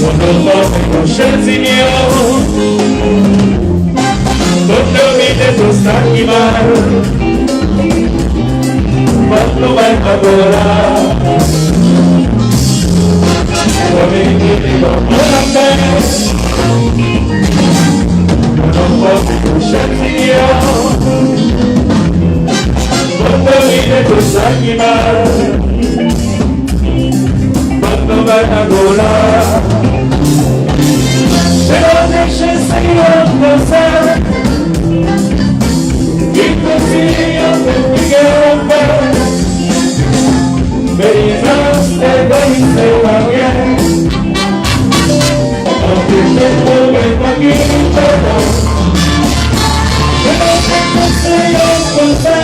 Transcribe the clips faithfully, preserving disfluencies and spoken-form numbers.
Mon enfant, c'est mon chétignon. Konn domine tout sa ki mal. Fòk nou bay kòb la. Domine tout sa ki mal. Mon enfant, c'est mon chétignon. Konn domine tout sa ki mal. Bòt nan bay Angola. Se pa peche, se yon konsè. Li kontinye yon konplike anpè. Peyizan, se peyizan pa byen. Anpeche pwoblèm pa gen pèdan. Se pa peche, se yon konsè.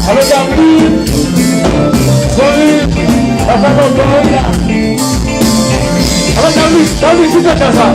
Alò, David, David, papa nan bò la. Alò, David, David, ki te fè sa?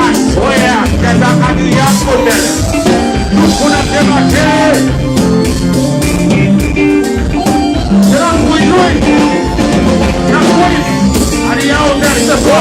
Aswè a, Casa Adria Hotel. Tout moun ap debake. Se la wi, wi. N ap wi. Adria Hotel se swa.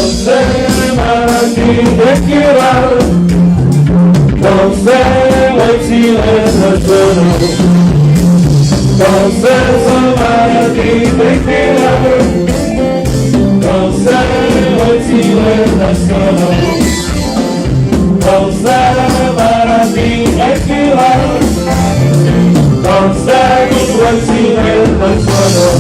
Kansè maladi enkirab. Kansè retire nan sè nou. Kansè se maladi enkirab. Kansè retire nan sè nou. Kansè maladi enkirab. Kansè tout retire nan sè nou.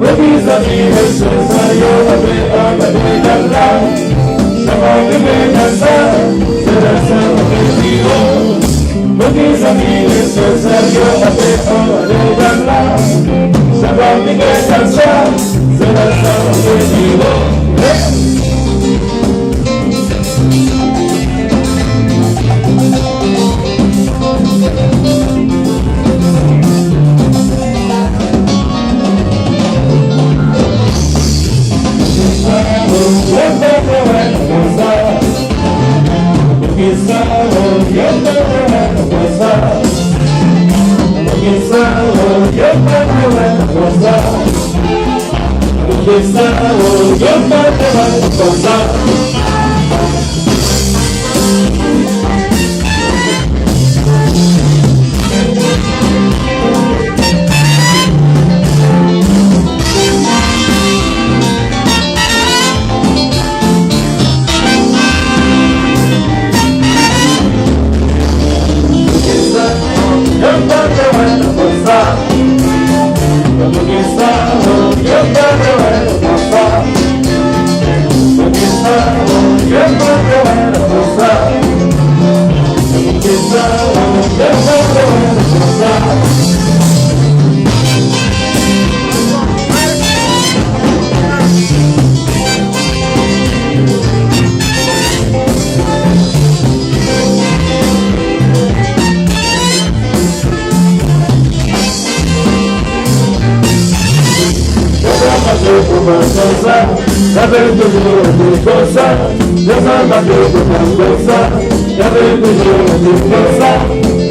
Mwen gen zanmi mesye sa yo ap anba medal la. Chak fwa m rive nan sal, se nan sal mwen pi wo. Mwen gen zanmi mesye sa yo ap anba medal la. Chak fwa m rive nan sal, se nan sal mwen pi wo. Hey! Poukisa yo pa te wè konsa? Yo sa mache pou fè konsa, y ap toujou rete konsa. Yo sa mache pou fè konsa, y ap toujou rete konsa.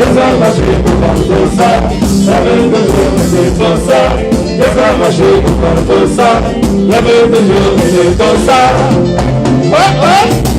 Yo sa mache pou fè konsa, y ap toujou rete konsa. Yo sa mache pou fè konsa, y ap toujou rete konsa. Oh, oh!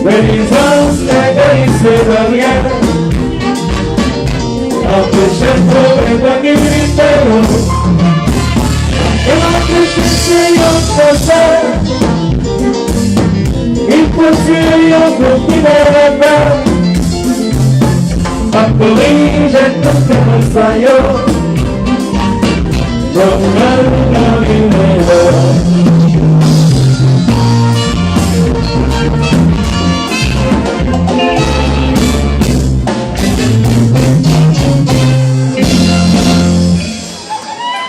Renaissance, egoyis, se barye. Anpeche pwoblèm kontinite yo. E anpeche se yon konsè. Li konstwi yon gwoup ki bèl anba. Ap korije tout konsè yo. Bon, nou nan li meyè.